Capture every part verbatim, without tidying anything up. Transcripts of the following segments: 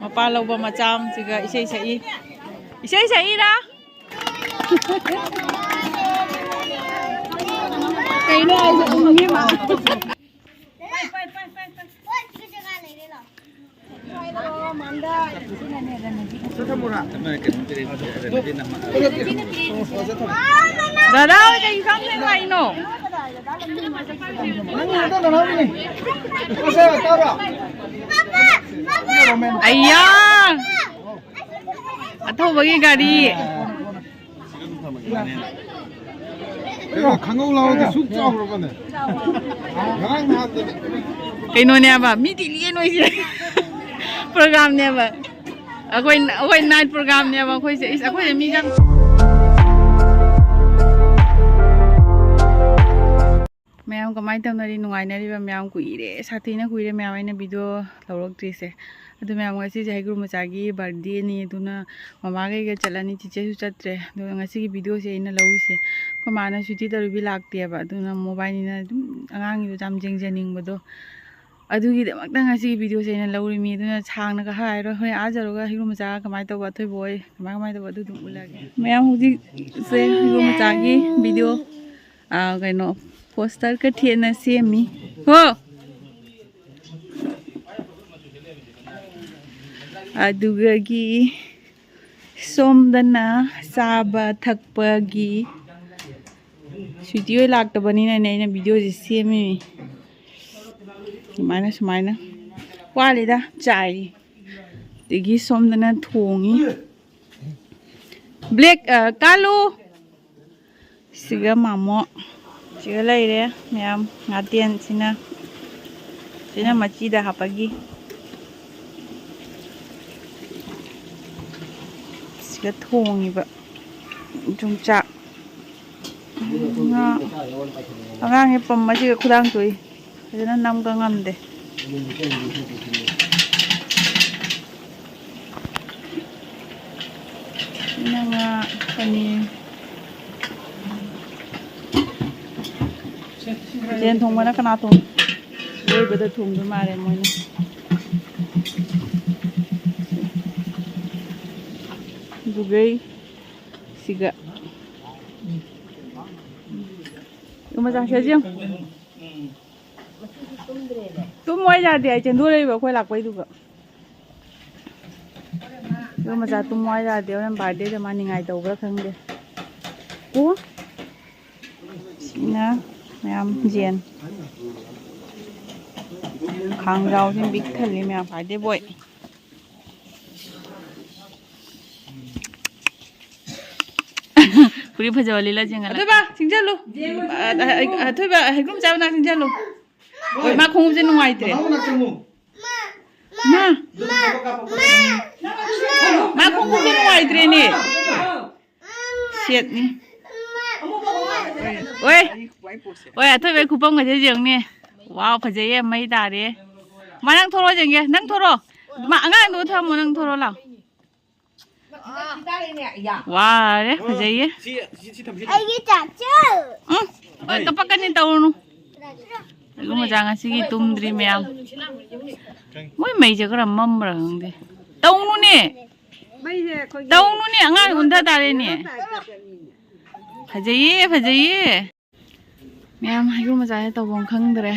ꯃꯄꯥ ꯂꯧꯕ ꯃꯆꯥ ꯑꯃꯁꯤꯒ ꯏꯁꯩ ꯁꯛꯏ꯫ ꯏꯁꯩ ꯁꯛꯏꯔꯥ? ꯀꯩꯅꯣ ꯍꯥꯏꯁꯦ? ꯎꯪꯉꯦ ꯃꯥ꯫ ꯗꯥꯗꯥ ꯍꯣꯏ ꯀꯩ ꯏꯟꯁꯥꯡ ꯊꯣꯡꯉꯤꯅꯣ? ꯑꯩꯌꯥ! ꯑꯊꯧꯕꯒꯤ ꯒꯥꯔꯤ꯫ ꯀꯩꯅꯣ, ꯈꯪꯍꯧ ꯂꯥꯎꯗꯤ ꯁꯨꯛ ꯆꯥꯎꯔꯕꯅꯦ꯫ ꯉꯔꯥꯡ ꯅꯍꯥꯟꯗꯗꯤ꯫ ꯀꯩꯅꯣꯅꯦꯕ, ꯃꯤ ꯇꯤꯂꯤꯌꯦ ꯅꯣꯏꯁꯦ꯫ ꯄ꯭ꯔꯣꯒ꯭ꯔꯥꯝꯅꯦꯕ꯫ ꯑꯩꯈꯣꯏ, ꯑꯩꯈꯣꯏ ꯅꯥꯏꯠ ꯄ꯭ꯔꯣꯒ꯭ꯔꯥꯝꯅꯦꯕ ꯑꯩꯈꯣꯏꯁꯦ꯫ ꯏꯁ, ꯑꯩꯈꯣꯏꯁꯦ ꯃꯤ ꯌꯥꯝ꯫ ꯃꯌꯥꯝ ꯀꯃꯥꯏꯅ ꯇꯧꯅꯔꯤ? ꯅꯨꯡꯉꯥꯏꯅꯔꯤꯕ ꯃꯌꯥꯝ? ꯀꯨꯏꯔꯦ, ꯁꯥꯊꯤꯅ ꯀꯨꯏꯔꯦ ꯃꯌꯥꯝ ꯑꯩꯅ ꯚꯤꯗꯤꯑꯣ ꯂꯧꯔꯛꯇ꯭ꯔꯤꯁꯦ꯫ ꯑꯗꯨ ꯃꯌꯥꯝ, ꯉꯁꯤꯁꯦ ꯍꯩꯒ꯭ꯔꯨ ꯃꯆꯥꯒꯤ ꯕꯥꯔꯗꯦꯅꯤ, ꯑꯗꯨꯅ ꯃꯃꯥ ꯀꯩꯒ ꯆꯠꯂꯅꯤ, ꯆꯤꯆꯦꯁꯨ ꯆꯠꯇ꯭ꯔꯦ꯫ ꯑꯗꯨꯒ ꯉꯁꯤꯒꯤ ꯚꯤꯗꯤꯑꯣꯁꯦ ꯑꯩꯅ ꯂꯧꯔꯤꯁꯦ, ꯑꯩꯈꯣꯏ ꯃꯥꯅ ꯁ꯭ꯋꯤꯇꯤ ꯇꯧꯔꯨꯕꯤ ꯂꯥꯛꯇꯦꯕ, ꯑꯗꯨꯅ ꯃꯣꯕꯥꯏꯜꯅꯤꯅ ꯑꯗꯨꯝ ꯑꯉꯥꯡꯒꯤꯗꯣ ꯌꯥꯝ ꯌꯦꯡꯖꯅꯤꯡꯕꯗꯣ, ꯑꯗꯨꯒꯤꯗꯃꯛꯇ ꯉꯁꯤꯒꯤ ꯚꯤꯗꯤꯑꯣꯁꯦ ꯑꯩꯅ ꯂꯧꯔꯤꯃꯤ꯫ ꯑꯗꯨꯅ ꯁꯥꯡꯅꯒ ꯍꯥꯏꯔꯣꯏ, ꯍꯣꯔꯦꯟ ꯑꯥ ꯌꯧꯔꯒ ꯍꯩꯒ꯭ꯔꯨ ꯃꯆꯥ ꯀꯃꯥꯏꯅ ꯇꯧꯕ, ꯑꯊꯣꯏꯕ ꯍꯣꯏ ꯀꯃꯥꯏ ꯀꯃꯥꯏꯅ ꯇꯧꯕ, ꯑꯗꯨ ꯑꯗꯨꯝ ꯎꯠꯂꯒꯦ꯫ ꯃꯌꯥꯝ ꯍꯧꯖꯤꯛꯁꯦ ꯍꯩꯒ꯭ꯔꯨ ꯃꯆꯥꯒꯤ ꯚꯤꯗꯤꯑꯣ, ꯑꯥ, ꯀꯩꯅꯣ, ꯄꯣꯁꯇꯔ ꯀ ꯊꯦꯠꯅ ꯁꯦꯝꯃꯤ꯫ ꯍꯣ! ꯑꯗꯨꯗꯒꯤ ꯁꯣꯝꯗꯅ ꯆꯥꯕ ꯊꯛꯄꯒꯤ, ꯁ꯭ꯋꯤꯇꯤ ꯍꯣꯏ ꯂꯥꯛꯇꯕꯅꯤꯅꯅꯦ ꯑꯩꯅ ꯚꯤꯗꯤꯑꯣꯁꯦ ꯁꯦꯝꯃꯤꯅꯤ꯫ ꯁꯨꯃꯥꯏꯅ, ꯁꯨꯃꯥꯏꯅ ꯋꯥꯠꯂꯤꯗ ꯆꯥꯏ꯫ ꯑꯗꯒꯤ ꯁꯣꯝꯗꯅ ꯊꯣꯡꯉꯤ꯫ ꯕ꯭ꯂꯦꯛ, ꯑ, ꯀꯥꯂꯨ꯫ ꯁꯤꯒ ꯃꯥꯃꯣ꯫ ꯁꯤꯒ ꯂꯩꯔꯦ ꯃꯌꯥꯝ꯫ ꯉꯥꯇꯦꯟ ꯁꯤꯅ, ꯁꯤꯅ ꯃꯆꯤꯗ ꯍꯥꯞꯄꯒꯤ꯫ ꯁꯤꯒ ꯊꯣꯡꯉꯤꯕ ꯌꯣꯡꯆꯥꯛ꯫ ꯉꯥ꯫ ꯑꯉꯥꯡꯒꯤ ꯄꯝ ꯑꯁꯤꯒ ꯈꯨꯗꯥꯡ ꯆꯣꯛꯏ꯫ ꯐꯖꯅ ꯅꯝꯒ ꯉꯝꯗꯦ꯫ ꯁꯤꯅ ꯉꯥ, ꯄꯅꯤꯔ꯫ ꯌꯦꯟ ꯊꯣꯡꯕꯅ ꯀꯅꯥ ꯊꯣꯡ-, ꯑꯔꯣꯏꯕꯗ ꯊꯣꯡꯗꯣꯏ ꯃꯥꯜꯂꯦ ꯃꯣꯏꯅ꯫ ꯑꯗꯨꯒꯩ ꯁꯤꯒ ꯏꯃꯥ ꯆꯥꯁꯦ ꯍꯧꯖꯤꯛ꯫ ꯇꯨꯝꯃꯣ ꯌꯥꯗꯦ, ꯑꯩ ꯆꯦꯟꯊꯣꯔꯛꯏꯕ ꯑꯩꯈꯣꯏ ꯂꯥꯛꯄꯩꯗꯨꯒ꯫ ꯑꯗꯣ ꯃꯆꯥ ꯇꯨꯝꯃꯣ ꯍꯥꯏ ꯌꯥꯗꯦ, ꯍꯣꯔꯦꯟ ꯕꯥꯔꯗꯦꯗ ꯃꯥ ꯅꯤꯡꯉꯥꯏ ꯇꯧꯕ꯭ꯔꯥ ꯈꯪꯗꯦ꯫ ꯑꯣ, ꯁꯤꯅ ꯃꯌꯥꯝ ꯖꯦꯟ꯫ ꯈꯥꯡꯖꯥꯎꯁꯤ ꯕꯤꯛ ꯊꯜꯂꯤ ꯃꯌꯥꯝ, ꯕꯥꯔꯗꯦ ꯕꯣꯏ꯫ ꯐꯨꯔꯤꯠ ꯐꯖꯕ ꯂꯤꯠꯂ ꯆꯦꯟꯒꯠꯂꯛ-, ꯑꯊꯣꯏꯕ, ꯆꯤꯡꯁꯤꯜꯂꯨ꯫ ꯑ, ꯑ, ꯑꯊꯣꯏꯕ, ꯍꯩꯒ꯭ꯔꯨꯝ ꯆꯥꯕ ꯅꯪ ꯆꯤꯡꯁꯤꯜꯂꯨ꯫ ꯍꯣꯏ, ꯃꯥ ꯈꯣꯡꯎꯞꯁꯦ ꯅꯨꯡꯉꯥꯏꯇ꯭ꯔꯦ꯫ ꯃꯊꯪ ꯃꯅꯥꯛ ꯆꯪꯉꯨ꯫ ꯃꯥ, ꯑꯗꯨ ꯐꯣꯇꯣ ꯀꯥꯞꯄꯛꯄꯗ ꯈꯪꯅꯤ꯫ ꯃꯥ ꯈꯣꯡꯎꯞꯁꯦ ꯅꯨꯡꯉꯥꯏꯇ꯭ꯔꯦꯅꯦ꯫ ꯁꯦꯠꯅꯤ꯫ ꯑꯣꯏ꯫ ꯑꯣꯏ, ꯑꯊꯣꯏꯕꯩ ꯈꯨꯄꯝꯒꯁꯦ ꯌꯦꯡꯅꯦ꯫ ꯋꯥꯎ, ꯐꯖꯩꯌꯦ, ꯃꯩ ꯇꯥꯔꯦ꯫ ꯃꯥ ꯅꯪ ꯊꯣꯔꯛꯑꯣ ꯌꯦꯡꯒꯦ, ꯅꯪ ꯊꯣꯔꯛꯑꯣ꯫ ꯃꯥ ꯑꯉꯥꯡꯗꯣ ꯊꯝꯃꯣ, ꯅꯪ ꯊꯣꯔꯛꯑꯣ ꯂꯥꯎ꯫ ꯋꯥꯔꯦ, ꯐꯖꯩꯌꯦ꯫ ꯁꯤ, ꯁꯤ, ꯁꯤ ꯊꯝꯁꯤ꯫ ꯑꯩꯒꯤ ꯆꯥꯆꯨ꯫ ꯎꯝ, ꯍꯣꯏ, ꯀꯄꯛꯀꯅꯤ, ꯇꯧꯔꯨꯅꯨ꯫ ꯑꯩꯒꯨꯝ ꯃꯆꯥ ꯉꯁꯤꯒꯤ ꯇꯨꯝꯗ꯭ꯔꯤ ꯃꯌꯥꯝ꯫ ꯃꯣꯏ ꯃꯩꯁꯦ ꯈꯔ ꯃꯝꯕ꯭ꯔꯥ ꯈꯪꯗꯦ꯫ ꯇꯧꯅꯨꯅꯦ꯫ ꯃꯩꯁꯦ ꯑꯩꯈꯣꯏꯒꯤ ꯇꯧꯅꯨꯅꯦ, ꯑꯉꯥꯡ ꯎꯟꯊ ꯇꯥꯔꯦꯅꯦ꯫ ꯐꯖꯩꯌꯦ, ꯐꯖꯩꯌꯦ꯫ ꯃꯌꯥꯝ ꯍꯩꯒ꯭ꯔꯨ ꯃꯆꯥꯁꯦ ꯇꯧꯐꯝ ꯈꯪꯗ꯭ꯔꯦ꯫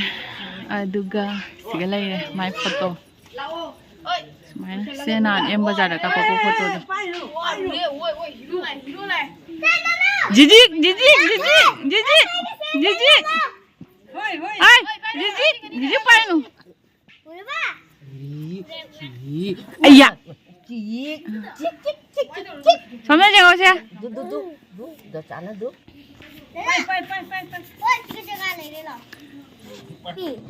ꯑꯗꯨꯒ ꯁꯤꯒ ꯂꯩꯔꯦ ꯃꯥꯏ ꯐꯣꯇꯣ꯫ ꯁꯨꯃꯥꯏꯅ ꯁꯦ ꯅꯍꯥꯟ ꯑꯦꯝ ꯕꯖꯥꯔꯗ ꯀꯥꯞꯄꯛꯄ ꯐꯣꯇꯣꯗꯣ꯫ ꯖꯤꯖꯤꯛ, ꯖꯤꯖꯤꯛ, ꯖꯤꯖꯤꯛ, ꯖꯤꯖꯤꯛ, ꯖꯤꯖꯤꯛ꯫ ꯍꯥꯏ, ꯖꯤꯖꯤꯛ, ꯖꯤꯖꯤꯛ ꯄꯥꯏꯅꯨ꯫ ꯑꯌꯥ꯫ ꯁꯣꯝꯗ ꯌꯦꯡꯉꯣꯁꯦ꯫ ꯗꯨ, ꯗꯨ, ꯗꯨ, ꯗꯨ, ꯗꯣ ꯆꯥꯅ ꯗꯨ꯫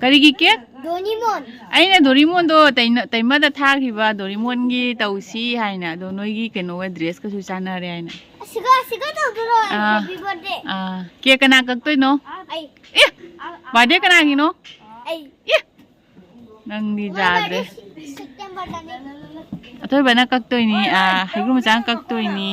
ꯀꯔꯤꯒꯤ ꯀꯦꯛ? ꯗꯣꯔꯤꯃꯣꯟ꯫ ꯑꯩꯅ ꯗꯣꯔꯤꯃꯣꯟꯗꯣ ꯇꯩꯅ-, ꯇꯩꯃꯗ ꯊꯥꯈꯤꯕ ꯗꯣꯔꯤꯃꯣꯟꯒꯤ ꯇꯧꯁꯤ ꯍꯥꯏꯅ, ꯑꯗꯣ ꯅꯣꯏꯒꯤ ꯀꯩꯅꯣꯒ ꯗ꯭ꯔꯦꯁꯀꯁꯨ ꯆꯥꯟꯅꯔꯦ ꯍꯥꯏꯅ꯫ ꯑꯁꯤꯒ, ꯑꯁꯤꯒ ꯇꯧꯗꯣꯏꯔꯣ? ꯑꯥ꯫ Happy birthday꯫ ꯑꯥ꯫ ꯀꯦꯛ ꯀꯅꯥ ꯀꯛꯇꯣꯏꯅꯣ? ꯑꯩ꯫ ꯑꯦ! ꯕꯥꯔꯗꯦ ꯀꯅꯥꯒꯤꯅꯣ? ꯑꯩ꯫ ꯑꯦ! ꯅꯪꯗꯤ ꯌꯥꯗ꯭ꯔꯦ꯫ ꯁꯦꯞꯇꯦꯝꯕꯔꯗꯅꯦ꯫ ꯑꯊꯣꯏꯕꯅ ꯀꯛꯇꯣꯏꯅꯤ, ꯑꯥ, ꯍꯩꯒ꯭ꯔꯨ ꯃꯆꯥꯅ ꯀꯛꯇꯣꯏꯅꯤ꯫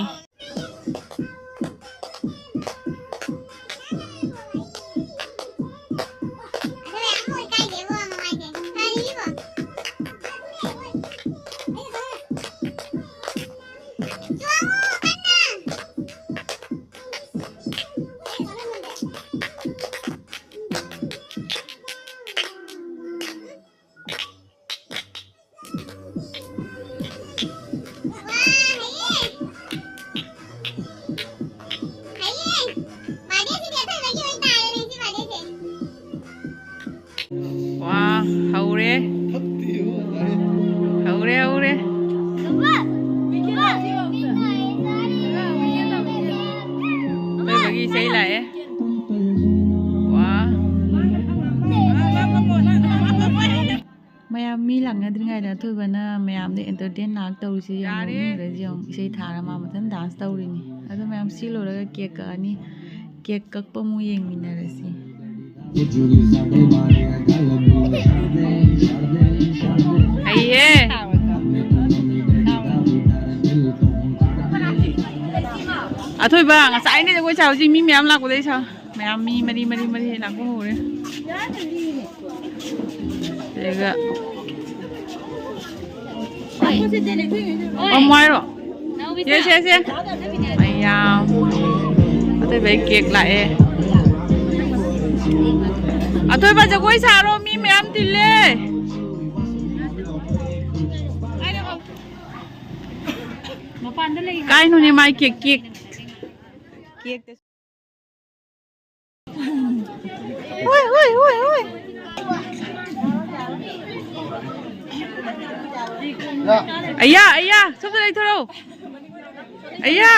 ꯇꯧꯔꯦ꯫ ꯑꯊꯣꯏꯕꯒꯤ ꯏꯁꯩ ꯂꯥꯛꯑꯦ꯫ ꯋꯥ꯫ ꯃꯌꯥꯝ ꯃꯤ ꯂꯥꯛꯅꯗ꯭ꯔꯤꯉꯩꯗ ꯑꯊꯣꯏꯕꯅ ꯃꯌꯥꯝꯗ entertain ꯉꯥꯏꯍꯥꯛ ꯇꯧꯔꯤꯁꯦ ꯌꯦꯡꯉꯨ꯫ ꯌꯥꯔꯦ꯫ ꯃꯤ ꯈꯔꯁꯦ ꯌꯦꯡꯉꯨ, ꯏꯁꯩ ꯊꯥꯔ ꯃꯥ ꯃꯊꯟ dance ꯇꯧꯔꯤꯅꯤ꯫ ꯑꯗꯣ ꯃꯌꯥꯝ ꯁꯤ ꯂꯣꯏꯔꯒ cake ꯀꯛꯑꯅꯤ꯫ Cake ꯀꯛꯄ ꯑꯃꯨꯛ ꯌꯦꯡꯃꯤꯟꯅꯔꯁꯤ꯫ ꯍꯩꯍꯦ꯫ ꯑꯊꯣꯏꯕ, ꯉꯁꯥꯏꯅꯦ ꯖꯒꯣꯏ ꯁꯥ, ꯍꯧꯖꯤꯛ ꯃꯤ ꯃꯌꯥꯝ ꯂꯥꯛꯄꯗꯩ ꯁꯥ꯫ ꯃꯌꯥꯝ ꯃꯤ ꯃꯔꯤ, ꯃꯔꯤ, ꯃꯔꯤ ꯂꯥꯛꯄ ꯍꯧꯔꯦ꯫ ꯑꯗꯨꯒ ꯑꯃꯨꯛ ꯍꯥꯏꯔꯣ? Yes, yes, yes. ꯃꯌꯥꯝ꯫ ꯑꯊꯣꯏꯕꯩ cake ꯂꯥꯛꯑꯦ꯫ ꯑꯊꯣꯏꯕ ꯖꯒꯣꯏ ꯁꯥꯔꯣ, ꯃꯤ ꯃꯌꯥꯝ ꯇꯤꯜꯂꯦ꯫ ꯀꯥꯏꯅꯣꯅꯦ ꯃꯥꯏ cake, cake꯫ Cake꯫ ꯍꯣꯏ, ꯍꯣꯏ, ꯍꯣꯏ, ꯍꯣꯏ꯫ ꯑꯌꯥ, ꯑꯌꯥ, ꯁꯣꯝꯗ ꯂꯩꯊꯣꯔꯛꯑꯣ꯫ ꯑꯌꯥ꯫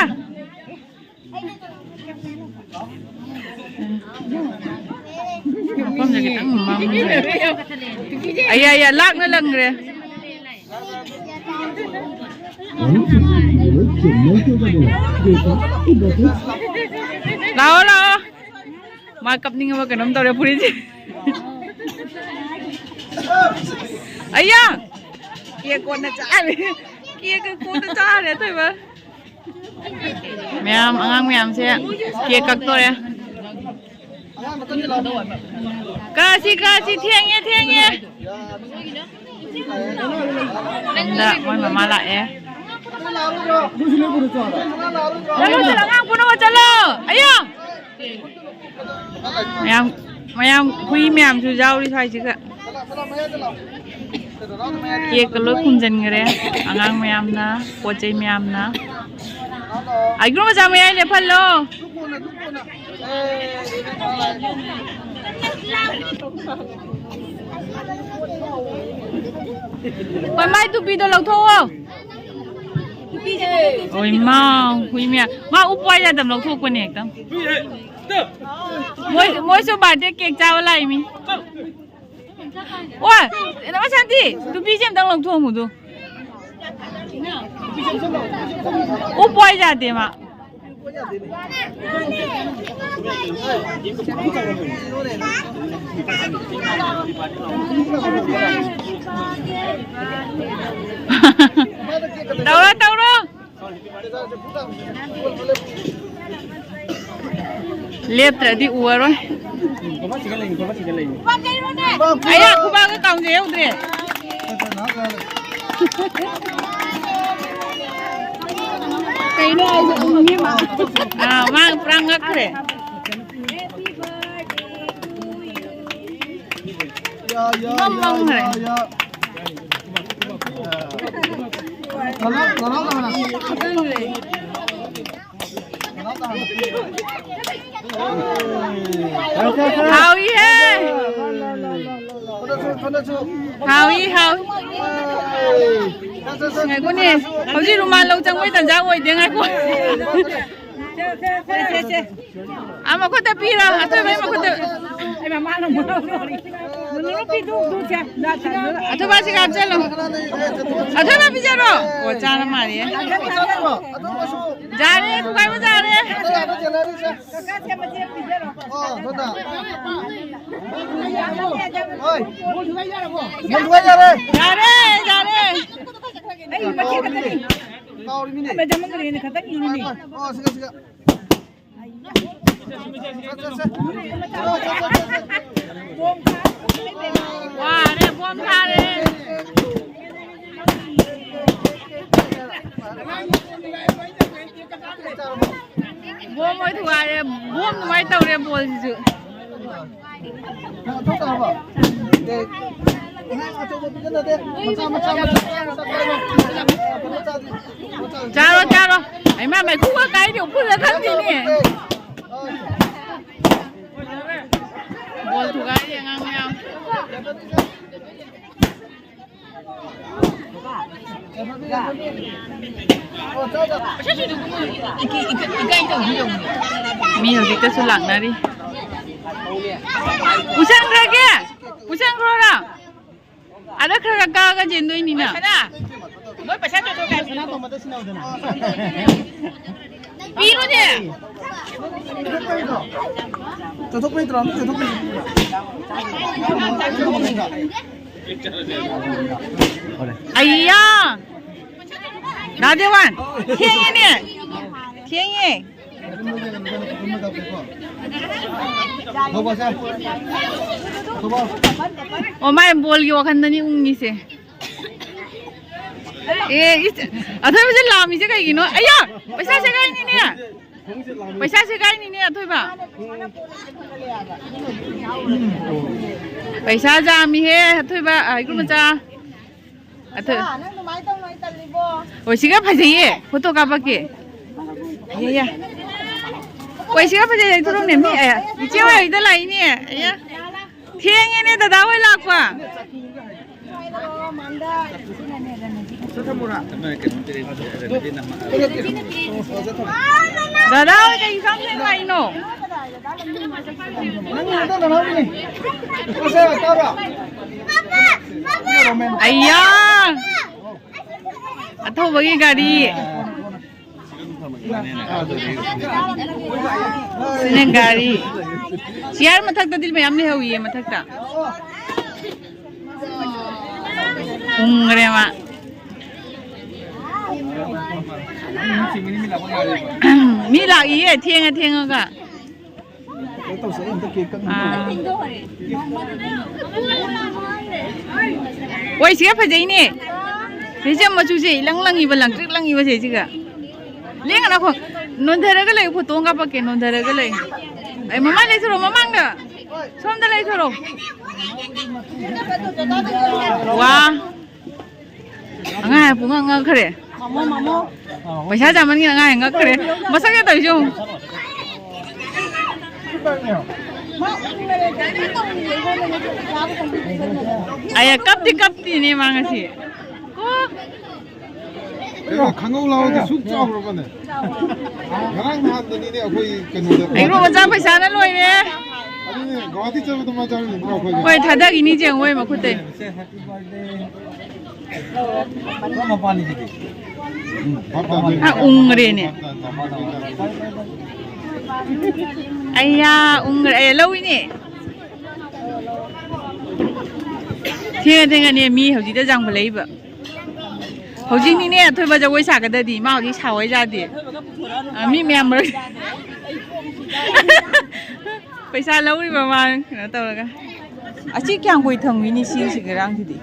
ꯃꯐꯝꯁꯦ ꯈꯤꯇꯪ ꯃꯝꯈ꯭ꯔꯦ꯫ ꯑꯌꯥ, ꯑꯌꯥ, ꯂꯥꯛꯅ ꯂꯪꯈ꯭ꯔꯦ꯫ ꯂꯥꯛꯑꯣ, ꯂꯥꯛꯑꯣ꯫ ꯃꯥ ꯀꯞꯅꯤꯡꯉꯕ ꯀꯩꯅꯣꯝ ꯇꯧꯔꯦ ꯐꯨꯔꯤꯠꯁꯦ꯫ ꯑꯌꯥ! Cake ꯀꯣꯟꯅ ꯆꯥꯔꯦ꯫ Cake ꯀꯣꯟꯅ ꯆꯥꯔꯦ, ꯑꯊꯣꯏꯕ꯫ ꯃꯌꯥꯝ, ꯑꯉꯥꯡ ꯃꯌꯥꯝꯁꯦ cake ꯀꯛꯇꯣꯔꯦ꯫ ꯀꯛꯑꯁꯤ, ꯀꯛꯑꯁꯤ, ꯊꯦꯡꯉꯦ, ꯊꯦꯡꯉꯦ꯫ ꯁꯣꯝꯗ ꯃꯣꯏ ꯃꯃꯥ ꯂꯥꯛꯑꯦ꯫ ꯆꯠꯂꯣ, ꯆꯠꯂꯣ, ꯑꯉꯥꯡ ꯄꯨꯅꯕ ꯆꯠꯂꯣ꯫ ꯑꯌꯥ! ꯃꯌꯥꯝ, ꯃꯌꯥꯝ, ꯍꯨꯏ ꯃꯌꯥꯝꯁꯨ ꯌꯥꯎꯔꯤ ꯁ꯭ꯋꯥꯏꯁꯤꯒ꯫ Cake ꯀ ꯂꯣꯏ ꯈꯨꯝꯖꯤꯟꯈ꯭ꯔꯦ ꯑꯉꯥꯡ ꯃꯌꯥꯝꯅ, ꯄꯣꯠ ꯆꯩ ꯃꯌꯥꯝꯅ꯫ ꯑꯥꯏꯒ꯭ꯔꯣ ꯃꯆꯥ ꯃꯌꯥꯏ ꯂꯦꯞꯍꯜꯂꯣ꯫ ꯍꯣꯏ, ꯃꯥꯏ ꯇꯨꯄꯤꯗꯣ ꯂꯧꯊꯣꯛꯑꯣ꯫ ꯍꯣꯏ, ꯃꯥ, ꯍꯨꯏ ꯃꯌꯥꯝ꯫ ꯃꯥ ꯎꯞꯄ ꯌꯥꯗꯕ ꯂꯧꯊꯣꯛꯄꯅꯦ ꯍꯦꯛꯇ꯫ ꯃꯣꯏ, ꯃꯣꯏꯁꯨ ꯕꯥꯔꯗꯦ ꯀꯦꯛ ꯆꯥꯕ ꯂꯥꯛꯏꯃꯤ꯫ ꯑꯣ, ꯅꯃ ꯁꯥꯟꯇꯤ, ꯇꯨꯄꯤꯁꯦ ꯑꯝꯇꯪ ꯂꯧꯊꯣꯛꯑꯝꯃꯨꯗꯣ꯫ ꯎꯞꯄ ꯌꯥꯗꯦ ꯃꯥ꯫ ꯇꯧꯔꯣ, ꯇꯧꯔꯣ꯫ ꯂꯦꯞꯇ꯭ꯔꯗꯤ ꯎꯔꯔꯣꯏ꯫ ꯑꯌꯥ, ꯈꯨꯕꯥꯛꯀ ꯀꯥꯝꯖ ꯌꯧꯗ꯭ꯔꯦ꯫ ꯀꯩꯅꯣ ꯍꯥꯏꯁꯦ? ꯎꯪꯉꯦ ꯃꯥ꯫ ꯑꯥ, ꯃꯥ ꯄꯨꯔꯥ ꯉꯛꯈ꯭ꯔꯦ꯫ ꯌꯥ, ꯌꯥ, ꯏꯃꯝ ꯌꯥ, ꯃꯝꯈ꯭ꯔꯦ꯫ ꯌꯥ, ꯌꯥ꯫ ꯅꯅꯥꯎ, ꯅꯅꯥꯎ ꯇꯥꯅ꯫ ꯍꯥꯎꯏꯍꯦ꯫ ꯍꯥꯎꯏ, ꯍꯥꯎꯏ꯫ ꯉꯥꯏꯈꯣꯅꯦ, ꯍꯧꯖꯤꯛ ꯔꯨꯃꯥꯜ ꯂꯧ ꯆꯪꯕꯩ ꯇꯟꯖꯥ ꯑꯣꯏꯗꯦ, ꯉꯥꯏꯈꯣ꯫ ꯁꯦ, ꯁꯦ, ꯁꯦ꯫ ꯑꯥ, ꯃꯈꯨꯠꯇ ꯄꯤꯔꯣ, ꯑꯊꯣꯏꯕꯩ ꯃꯈꯨꯠꯇ꯫ ꯑꯩ ꯃꯃꯥꯅ ꯑꯃꯨꯛ ꯂꯧꯔꯤ꯫ ꯅꯨꯄꯤꯗꯨ, ꯗꯨ ꯁꯦ, ꯗꯥ ꯁꯥ, ꯗꯨ꯫ ꯑꯊꯣꯏꯕ ꯁꯤꯒ ꯍꯥꯞꯆꯜꯂꯣ꯫ ꯑꯊꯣꯏꯕ ꯄꯤꯖꯔꯣ꯫ ꯑꯣ, ꯆꯥꯔ ꯃꯥꯜꯂꯦ꯫ ꯌꯥꯔꯦ, ꯊꯨꯒꯥꯏꯕ ꯌꯥꯔꯦ꯫ ꯀꯀꯥ ꯁꯦ ꯃꯆꯦ ꯄꯤꯖꯔꯣ꯫ ꯌꯥꯔꯦ, ꯌꯥꯔꯦ꯫ ꯑꯩ ꯃꯆꯦ ꯈꯛꯇꯅꯤ꯫ ꯃꯦꯗꯥꯝ ꯑꯃ ꯂꯩꯔꯦ, ꯈꯛꯇꯪ ꯏꯔꯨꯅꯤ꯫ ꯋꯥꯔꯦ, ꯕꯣꯝ ꯊꯥꯔꯦ꯫ ꯕꯣꯝ ꯍꯣꯏ ꯊꯨꯒꯥꯏꯔꯦ꯫ ꯕꯣꯝ ꯑꯗꯨꯃꯥꯏꯅ ꯇꯧꯔꯦ ꯕꯣꯜꯁꯤꯁꯨ꯫ ꯆꯥꯔꯣ, ꯆꯥꯔꯣ꯫ ꯑꯩꯃꯥ, ꯃꯩꯈꯨꯒ ꯀꯥꯏꯗꯦ, ꯎꯐꯨꯜꯂ ꯊꯝꯗꯦꯅꯦ꯫ ꯕꯣꯜ ꯊꯨꯒꯥꯏꯔꯤ ꯑꯉꯥꯡ ꯃꯌꯥꯝ꯫ ꯃꯤ ꯍꯧꯖꯤꯛꯇꯁꯨ ꯂꯥꯛꯅꯔꯤ꯫ ꯄꯨꯁꯟꯈ꯭ꯔꯒꯦ? ꯄꯨꯁꯟꯈ꯭ꯔꯣꯔꯥ? ꯑꯗ ꯈꯔ ꯈꯔ ꯀꯛꯑꯒ ꯆꯦꯟꯗꯣꯏꯅꯤꯅ꯫ ꯅꯣꯏ ꯄꯩꯁꯥ ꯆꯣꯏꯊꯣꯛꯀꯦ ꯍꯥꯏꯕ ꯅꯠꯇ꯭ꯔꯣ? ꯄꯤꯔꯣꯅꯦ꯫ ꯆꯠꯊꯣꯛꯄꯩ ꯇꯧꯔꯝꯅꯤ, ꯆꯠꯊꯣꯛꯄꯩ꯫ ꯑꯩꯌꯥ! ꯗꯥ ꯗꯦꯋꯥꯟ! ꯊꯦꯡꯉꯦꯅꯦ! ꯊꯦꯡꯉꯦ! ꯊꯧꯕ ꯁꯦ꯫ ꯊꯧꯕ꯫ ꯑꯣ, ꯃꯥꯏ ꯕꯣꯜꯒꯤ ꯋꯥꯈꯟꯗꯅꯤ ꯎꯪꯉꯤꯁꯦ꯫ ꯑꯦ, ꯏꯁ, ꯑꯊꯣꯏꯕꯁꯦ ꯂꯥꯝꯃꯤꯁꯦ ꯀꯩꯒꯤꯅꯣ? ꯑꯌꯥ! ꯄꯩꯁꯥ ꯁꯦꯒꯥꯏꯅꯤꯅꯦ! ꯄꯩꯁꯥ ꯁꯦꯒꯥꯏꯅꯤꯅꯦ, ꯑꯊꯣꯏꯕ! ꯄꯩꯁꯥ ꯌꯥꯝꯃꯤꯍꯦ, ꯑꯊꯣꯏꯕ, ꯑ, ꯏꯀꯨ ꯃꯆꯥ꯫ ꯑꯊꯣꯏ-, ꯅꯪ ꯑꯗꯨꯃꯥꯏꯅ ꯇꯧꯅꯣ, ꯑꯩ ꯇꯜꯂꯤꯕꯣ꯫ ꯑꯣ, ꯁꯤꯒ ꯐꯖꯩꯌꯦ, ꯐꯣꯇꯣ ꯀꯥꯞꯄꯛꯀꯦ꯫ ꯌꯥ, ꯌꯥ꯫ ꯑꯣꯏ, ꯁꯤꯒ ꯐꯖꯩ, ꯂꯩꯊꯣꯔꯛꯅꯦ, ꯃꯤ, ꯑꯦ, ꯏꯆꯦ ꯍꯣꯏ ꯍꯣꯏꯗ ꯂꯥꯛꯏꯅꯦ꯫ ꯑꯌꯥ꯫ ꯊꯦꯡꯉꯦꯅꯦ ꯗꯗꯥ ꯍꯣꯏ ꯂꯥꯛꯄ꯫ ꯗꯗꯥ ꯍꯣꯏ ꯀꯩ ꯏꯟꯁꯥꯡ ꯊꯦꯡ ꯂꯥꯛꯏꯅꯣ? ꯅꯪ ꯍꯟꯗꯛ ꯅꯅꯥꯎꯅꯤ꯫ ꯄꯣꯠꯁꯦ ꯇꯥꯕ꯭ꯔꯥ? ꯑꯩꯌꯥ! ꯑꯊꯧꯕꯒꯤ ꯒꯥꯔꯤ꯫ ꯁꯤꯅ ꯒꯥꯔꯤ꯫ ꯆꯤꯌꯥꯔ ꯃꯊꯛꯇꯗꯤ ꯃꯌꯥꯝ ꯂꯩꯍꯧꯏꯌꯦ, ꯃꯊꯛꯇ꯫ ꯎꯪꯈ꯭ꯔꯦ ꯃꯥ꯫ ꯃꯤ ꯂꯥꯛꯏꯌꯦ, ꯊꯦꯡꯉ ꯊꯦꯡꯉꯒ꯫ ꯀꯩꯅꯣ ꯇꯧꯁꯦ, ꯑꯩ ꯑꯝꯇ ꯀꯦꯛ ꯀꯛꯅꯤꯡꯉꯦ꯫ ꯑꯥ꯫ ꯑꯣꯏ, ꯁꯤꯒ ꯐꯖꯩꯅꯦ꯫ ꯁꯤꯁꯦ ꯃꯆꯨꯁꯦ ꯏꯂꯪ ꯂꯪꯉꯤꯕ, ꯂꯪꯇ꯭ꯔꯤꯛ ꯂꯪꯉꯤꯕ ꯁꯤꯁꯤꯒ꯫ ꯂꯦꯡꯒꯅꯣ, ꯈꯣ-, ꯅꯣꯟꯊꯔꯒ ꯂꯩ, ꯐꯣꯇꯣ ꯑꯃ ꯀꯥꯞꯄꯛꯀꯦ, ꯅꯣꯟꯊꯔꯒ ꯂꯩ꯫ ꯑꯩ ꯃꯃꯥꯡ ꯂꯩꯊꯣꯔꯛꯑꯣ, ꯃꯃꯥꯡꯗ꯫ ꯁꯣꯝꯗ ꯂꯩꯊꯣꯔꯛꯑꯣ꯫ ꯋꯥ꯫ ꯑꯉꯥꯡ ꯄꯨꯡꯉꯛ ꯉꯛꯈ꯭ꯔꯦ꯫ ꯃꯃꯣ, ꯃꯃꯣ꯫ ꯄꯩꯁꯥ ꯆꯥꯃꯟꯒꯤꯅ ꯑꯉꯥꯡ ꯉꯛꯈ꯭ꯔꯦ꯫ ꯃꯁꯛ ꯌꯥꯗꯕꯁꯦ ꯌꯦꯡꯉꯨ꯫ ꯑꯌꯥ, ꯀꯞꯇꯤ ꯀꯞꯇꯤꯅꯦ ꯃꯥ ꯉꯁꯤ꯫ ꯀꯣ꯫ ꯀꯩꯅꯣ, ꯈꯪꯍꯧ ꯂꯥꯎꯗꯤ ꯁꯨꯛ ꯆꯥꯎꯈ꯭ꯔꯕꯅꯦ꯫ ꯉꯔꯥꯡ ꯅꯍꯥꯟꯗꯅꯤꯅꯦ ꯑꯩꯈꯣꯏ ꯀꯩꯅꯣꯗ꯫ ꯍꯩꯒ꯭ꯔꯨ ꯃꯆꯥ ꯄꯩꯁꯥꯅ ꯂꯣꯏꯔꯦ꯫ ꯑꯗꯨꯅꯦ, ꯒꯨꯋꯥꯍꯥꯇꯤ ꯆꯠꯄꯗ ꯃꯥ ꯆꯥꯔꯨꯏ ꯅꯠꯇ꯭ꯔꯣ ꯑꯩꯈꯣꯏꯒꯤ? ꯍꯣꯏ, ꯊꯥꯗꯈꯤꯅꯤ ꯌꯦꯡꯉꯣ ꯃꯈꯨꯠꯇꯩ꯫ ꯃꯄꯥꯅꯤꯁꯤꯗꯤ꯫ ꯎꯝ, ꯚꯥꯞ ꯇꯥꯗꯣꯏꯅꯦ꯫ ꯑ, ꯎꯪꯈ꯭ꯔꯦꯅꯦ꯫ ꯑꯩꯌꯥ, ꯎꯪꯈ꯭ꯔꯦ꯫ ꯑꯦ, ꯂꯧꯏꯅꯦ꯫ ꯊꯦꯡꯉ ꯊꯦꯡꯉꯅꯦ ꯃꯤ ꯍꯧꯖꯤꯛꯇ ꯌꯥꯝꯈꯠꯂꯛꯏꯕ꯫ ꯍꯧꯖꯤꯛꯅꯤꯅꯦ ꯑꯊꯣꯏꯕ ꯖꯒꯣꯏ ꯁꯥꯒꯗꯗꯤ꯫ ꯃꯥ ꯍꯧꯖꯤꯛ ꯁꯥꯎ ꯍꯥꯏꯖꯥꯗꯦ꯫ ꯑ, ꯃꯤ ꯃꯌꯥꯝ ꯃꯔꯛ-, ꯄꯩꯁꯥ ꯂꯧꯔꯤꯕ ꯃꯥ ꯀꯩꯅꯣ ꯇꯧꯔꯒ꯫ ꯑꯁꯤ ꯀꯌꯥꯝ ꯀꯨꯏ ꯊꯝꯈꯤꯅꯤ ꯁꯤ, ꯁꯤ ꯉꯔꯥꯡꯁꯤꯗꯤ?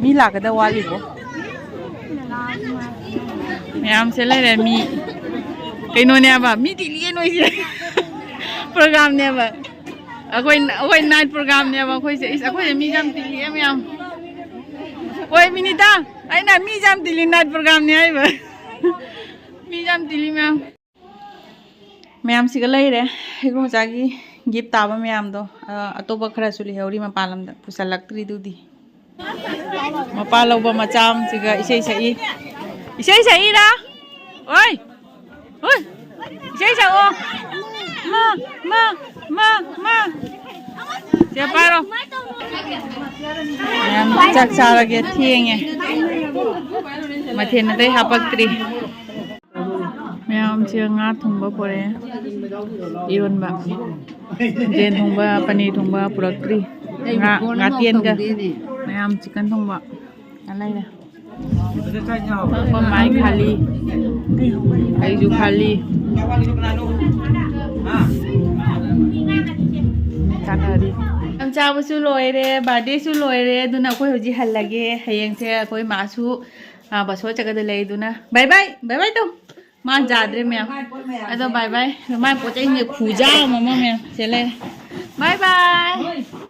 ꯃꯤ ꯂꯥꯛꯀꯗ ꯋꯥꯠꯂꯤꯕꯣ? ꯃꯌꯥꯝꯁꯦ ꯂꯩꯔꯦ ꯃꯤ꯫ ꯀꯩꯅꯣꯅꯦꯕ, ꯃꯤ ꯇꯤꯛꯂꯤꯑꯦ ꯅꯣꯏꯁꯦ꯫ ꯄ꯭ꯔꯣꯒ꯭ꯔꯥꯝꯅꯦꯕ꯫ ꯑꯩꯈꯣꯏ, ꯑꯩꯈꯣꯏ ꯅꯥꯏꯠ ꯄ꯭ꯔꯣꯒ꯭ꯔꯥꯝꯅꯦꯕ ꯑꯩꯈꯣꯏꯁꯦ꯫ ꯏꯁ, ꯑꯩꯈꯣꯏꯁꯦ ꯃꯤ ꯌꯥꯝ ꯇꯤꯛꯂꯤꯑꯦ ꯃꯌꯥꯝ꯫ ꯍꯣꯏ, ꯕꯤꯅꯤꯇꯥ, ꯑꯩꯅ ꯃꯤ ꯌꯥꯝ ꯇꯤꯛꯂꯤ ꯅꯥꯏꯠ ꯄ꯭ꯔꯣꯒ꯭ꯔꯥꯝꯅꯦ ꯍꯥꯏꯕ꯫ ꯃꯤ ꯌꯥꯝ ꯇꯤꯛꯂꯤ ꯃꯌꯥꯝ꯫ ꯃꯌꯥꯝꯁꯤꯒ ꯂꯩꯔꯦ꯫ ꯍꯩꯒ꯭ꯔꯨ ꯃꯆꯥꯒꯤ ꯒꯤꯐ ꯇꯥꯕ ꯃꯌꯥꯝꯗꯣ, ꯑ, ꯑꯇꯣꯞꯄ ꯈꯔꯁꯨ ꯂꯩꯍꯧꯔꯤ ꯃꯄꯥꯟ ꯂꯝꯗ ꯄꯨꯁꯜꯂꯛꯇ꯭ꯔꯤꯗꯨꯗꯤ꯫ ꯃꯄꯥ ꯂꯧꯕ ꯃꯆꯥ ꯑꯃꯁꯤꯒ ꯏꯁꯩ ꯁꯛꯏ꯫ ꯏꯁꯩ ꯁꯛꯏꯔꯥ? ꯑꯣꯏ! ꯑꯣꯏ! ꯏꯁꯩ ꯁꯛꯑꯣ! ꯃꯥ! ꯃꯥ! ꯃꯥ! ꯃꯥ! ꯁꯦ ꯄꯥꯏꯔꯣ꯫ ꯃꯌꯥꯝ ꯆꯥꯛ ꯆꯥꯔꯒꯦ, ꯊꯦꯡꯉꯦ꯫ ꯃꯊꯦꯜ ꯑꯇꯩ ꯍꯥꯄꯛꯇ꯭ꯔꯤ꯫ ꯃꯌꯥꯝꯁꯦ ꯉꯥ ꯊꯣꯡꯕ ꯄꯨꯔꯛꯑꯦ, ꯏꯔꯣꯟꯕ, ꯌꯦꯟ ꯊꯣꯡꯕ, ꯄꯅꯤꯔ ꯊꯣꯡꯕ ꯄꯨꯔꯛꯇ꯭ꯔꯤ꯫ ꯉꯥ, ꯉꯥꯇꯦꯟꯒ ꯃꯌꯥꯝ ꯆꯤꯛꯀꯟ ꯊꯣꯡꯕ ꯂꯩꯔꯦ꯫ ꯑꯩꯈꯣꯏ ꯃꯥꯏ ꯈꯥꯂꯤ, ꯑꯩꯁꯨ ꯈꯥꯂꯤ꯫ ꯆꯥꯅꯔꯤ꯫ ꯌꯥꯝ ꯆꯥꯕꯁꯨ ꯂꯣꯏꯔꯦ, ꯕꯥꯔꯗꯦꯁꯨ ꯂꯣꯏꯔꯦ꯫ ꯑꯗꯨꯅ ꯑꯩꯈꯣꯏ ꯍꯧꯖꯤꯛ ꯍꯜꯂꯒꯦ꯫ ꯍꯌꯦꯡꯁꯦ ꯑꯩꯈꯣꯏ ꯃꯥꯁꯨ, ꯑ, ꯕꯁꯣ ꯆꯠꯀꯗ ꯂꯩ꯫ ꯑꯗꯨꯅ bye bye, bye bye ꯇꯧ꯫ ꯃꯥ ꯌꯥꯗ꯭ꯔꯦ ꯃꯌꯥꯝ꯫ ꯑꯗꯣ bye bye꯫ ꯃꯥꯏ ꯄꯣꯠ ꯆꯩꯁꯤꯡꯁꯦ ꯈꯨꯖꯥ ꯑꯃ, ꯑꯃ ꯃꯌꯥꯝ ꯁꯦ ꯂꯩꯔꯦ꯫ Bye bye꯫